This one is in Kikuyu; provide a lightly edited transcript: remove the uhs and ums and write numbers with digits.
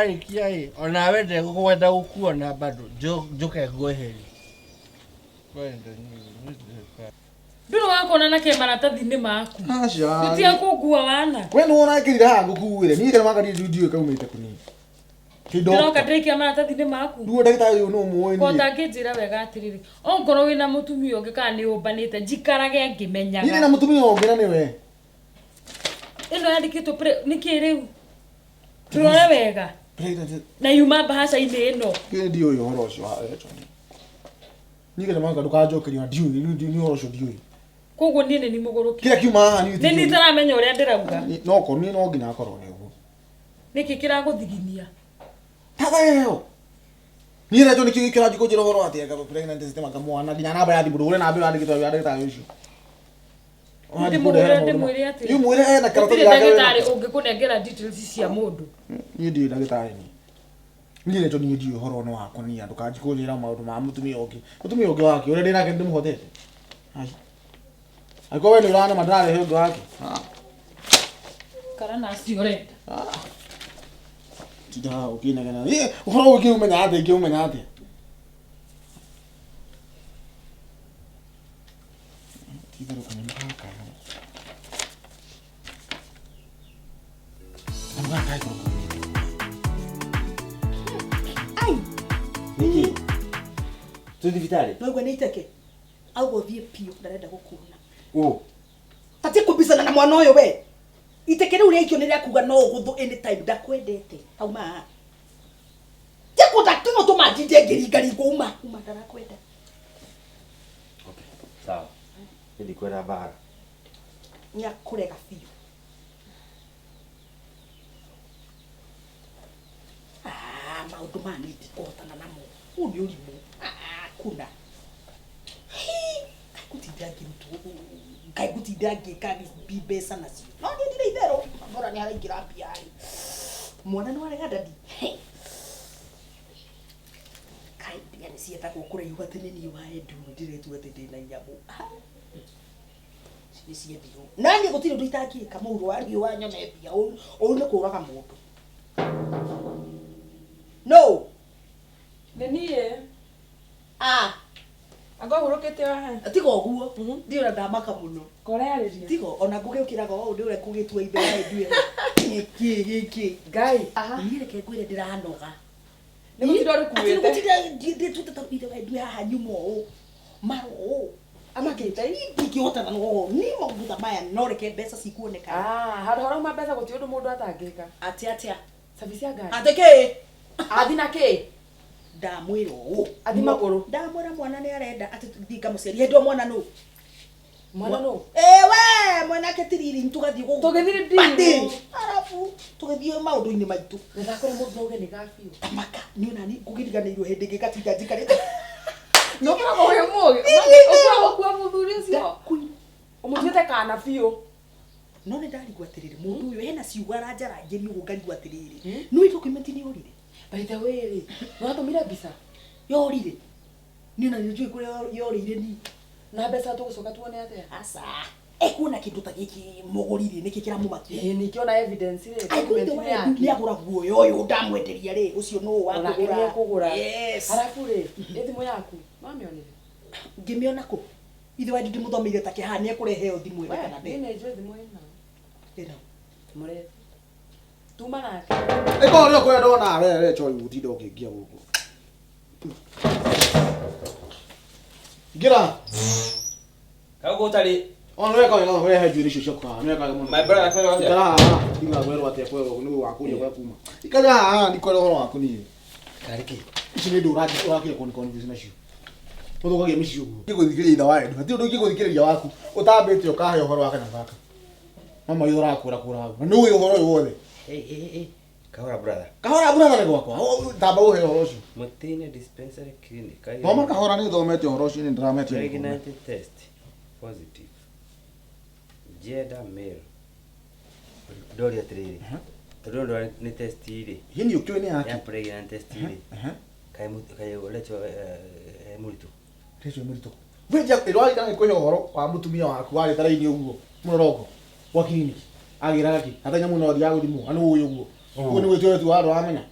Warĩkia ĩ onawe ndegũkwenda gũkuona bado njũke ngweherie. Ndũrĩ wakuona na kĩ maratathi-inĩ maku. Aca. Gũtiga kũngua wana. We nĩ wona ngĩrire haha ngũkuĩre. Niĩ kana maka ndiũĩ kaumĩte kũ niĩ. Kĩ Ndĩroka doctor. ndĩraikia maratathi-inĩ maku. Ruo ndagĩtarĩ ũyũ nĩ ũmũĩ Ko niĩ. ũtangĩnjĩra wega atĩrĩrĩ, ongorwo wĩna mũtumia ũngĩ kana nĩ ũmbanĩte njikarage Niĩ ndĩ ngĩmenyaga. na mũtumia ũngĩ na nĩwe. Ĩno yandĩkĩtwo nĩkĩ rĩu? Tũrore wega. Pregnant. Na yuma mbahaca-inĩ ĩno. Niĩ ndiũĩ ũhoro ũcio wa Rachel. Niĩ kana maka ndũkanjokeria ndiũĩ niĩ niĩ ũhoro ũcio ndiũĩ. Koguo niĩ nĩ ni mũgũrũki. Kĩrĩa kiuma haha niĩ Nĩ ni itaramenya ũrĩa ndĩrauga. No korwo niĩ no nginya akorwo nĩ ũguo. Nĩkĩ kĩragũthiginia? Tata ĩyo. Niĩ Rachel nĩkĩo kĩrathiĩ kũnjĩra ũhoro atĩ anga pregnant system anga mwana nginya namba ya thimũ ndũgũre namba ĩyo yandĩkĩtwo ya ndagĩtarĩ ũcio. Ndĩmũhũre ndĩmwĩre atĩ. Rĩu mwĩre ena karatathi Gũtirĩ gake wĩna- ndagĩtarĩ ũngĩkũnengera details cia mũndũ. Niĩ ndirĩ ndagĩtarĩ niĩ. Niĩ Rachel niĩ ndiũĩ ũhoro ũno wakwa niĩ ndũkanjie kũnjĩra maũndũ ma mũtumia ũngĩ. Mũtumia ũngĩ wake ũrĩa ndĩ nake nĩndĩmũhotete. Ai. Angĩkorwo we nĩ ũranema ndĩrarehe ũngĩ wake. Ah. Karanaci ũrenda. Ah. Tinda haha ũkĩnegena. Ĩ, ũhoro ũyũ ingĩũmenya atĩa ingĩũmenya atĩa? Ti-itherũ kanyamũ gaka. Kanyamũ gaka gagĩkorwo kaumĩte. Ai, Nĩkĩ? Twĩ thibitarĩ? noigua nĩ iteke auga ũthiĩ biũ ndarenda gũkuona. Ũ. Tatie kũmbicana na mwana ũyũ we. Iteke rĩu rĩaikio nĩ rĩa kuga no ũgũthũ anytime ndakwendete. Auma haha. Tikwenda tũmũtũma ndinde ngĩringaringwo uma. Uma ndarakwenda. Okay, sawa. Niĩ ndikwenda mbara. Nĩ akũrega biũ. Ah, maũndũ maya niĩ ndikũhotana namo. Ũyũ nĩ ũrimũ. Ah, kuna. Hi, kaĩ ngũtinda ngĩrutwo kaĩ ngũtinda ngĩka mbeca nacio. No niĩ ndirĩ itherũ. Bora nĩ haraingĩra mbia rĩ. Mwana nĩ warega ndadi. He. Kaĩ mbia nĩ ciethagwo kũraihu atĩ nĩ niĩ wa Edu ndĩretua atĩ ndĩna nyamũ. Ah. Nĩ ciethirwo. Na niĩ gũtirĩ ũndũ itangĩka mũhuro wa riũa nyone mbia. Ũru nĩ kũraga mũndũ. No. Nĩ niĩ. Ah. Anga ũhurũkĩte o haha. Tiga ũguo. Ndiĩ ona ndamaka mũno. Korarĩria. Tiga ona ngũgĩũkĩraga o ũndũ ũrĩa kũgĩtua ithe wa Edu ĩno. Gĩkĩ gĩkĩ. Ngai. Aha. Niĩ reke ngwĩre ndĩranoga. Nĩ gũtinda Atĩ nĩ ũrĩkuĩte. gũtinda ndĩtuĩte ta ithe wa Edu haha nyuma ũũ. Maro ũũ. Amakĩte. Ndingĩhotana na ũũ. Niĩ maũndũ ta maya no reke mbeca cikuonekana. Ah, handũ harauma mbeca gũtirĩ ũndũ mũndũ atangĩka. Atĩ atĩa? Service ya ngari. Atĩ kĩ? Athi na kĩ? Ndamwĩra ũũ. Athi magũrũ. Ndamwĩra mwana nĩ arenda atĩ thiĩ ngamũciarie. Hĩndĩ ĩyo mwana nũ? Mwana nũ? Ewe mwanake tiriri tũgathiĩ gũkũ. Tũgĩthiĩ Party. ndiru. Arabu tũgĩthiĩ maũndũ-inĩ maitũ. Ndakore mũndũ auge nĩ gabiũ. Tamaka nĩ ona ni ngũgĩriganĩirwo hĩndĩ ĩngĩ ngatinda njikarĩte. No ũkoragwo wĩ mũgĩ. Ĩ, Ũkoragwo ũkua mũthuri ũcio. Ndakuina. Ũmũtuĩte kana biũ. No nĩ ndarigwo atĩrĩrĩ mũndũ ũyũ hena ciugo aranjarangĩria ũguo ngarigwo atĩrĩrĩ. Nĩ document nĩ yorire. By the way rĩ, nĩ watũmire mbica? Yorire. Niĩ ona nĩ njũĩ kũrĩa yorĩire niĩ. Na mbeca tũgũcoka tuone atĩa? Aca. Ekuona kĩndũ ta gĩkĩ mũgũri-rĩ nĩkĩ kĩramũmakia? Ĩĩ ningĩona evidence rĩ. Angĩkorwo ithe document wa nĩ Edu yake. nĩ agũra guoya ũyũ ndamwenderia rĩ ũcio nũ wa Onake kũgũra. nĩekũgũra. Yes. Arabu rĩ, ĩ thimũ yaku, nĩwamĩonire? Ngĩmĩona kũ? Ithe wa Edu ndĩmũthomeire ta kĩhaha nĩekũrehe ĩyo thimũ ĩno We, kana niĩ ndĩ. nĩ njũĩ thimũ ĩna. Ĩno. Mũrethi. Tuma nake. Ĩkorwo nĩyo kwenda ona we Rachel gũtinda ũkĩngia gũkũ. Ingĩra. Kau gũtarĩ. Ona weka wega ũrehe njuĩrĩ icio ciaku haha. Nĩweka wega mũno. My brother kwĩrwo atĩa? Ikara haha. Ndigakwĩrwo atĩa kwĩrwo nĩ wakũria kũrĩa kuma. Ikara haha ndikwĩra ũhoro waku niĩ. Karĩ kĩ? Ici nĩ ndũ ũrakire kũni confuse nacio. Ũthũkagia mĩciĩ ũguo. Ingĩgũthikĩrĩria ithe wa Edu. Hatirĩ ũndũ ingĩgũthikĩrĩria waku. Ũtambĩte ũkahe ũhoro wa kanyamũ gaka. Mama ithe ũrakũra kũra hau. Na nĩ ũĩ ũhoro ũyũ wothe. Hey, hey, hey. Kahora brother. Kahora brother nĩ gwakwa. Tamba ũhe ũhoro ũcio. Mũtĩ-inĩ dispensary clinic. Thoma kahora nĩ thomete ũhoro ũcio nĩ ndĩrametia. Pregnant test positive. Gender male. Ndoria atĩrĩrĩ. Tondũ ndwari nĩ test rĩ. Hihi ũkĩũĩ nĩ Ya yake? pregnant test rĩ. Kaĩ kaĩ Rachel e mũritũ. Rachel mũritũ. Wenja ĩrwarĩ na kũhe ũhoro wa mũtumia waku warĩ tara-inĩ ũguo mũrorongo gwa kiriniki agĩraga kĩ hata nyamũ no athiaga gũthimwo na nĩ ũĩ ũguo ũguo nĩ gwĩtua tu wa andũ amenya.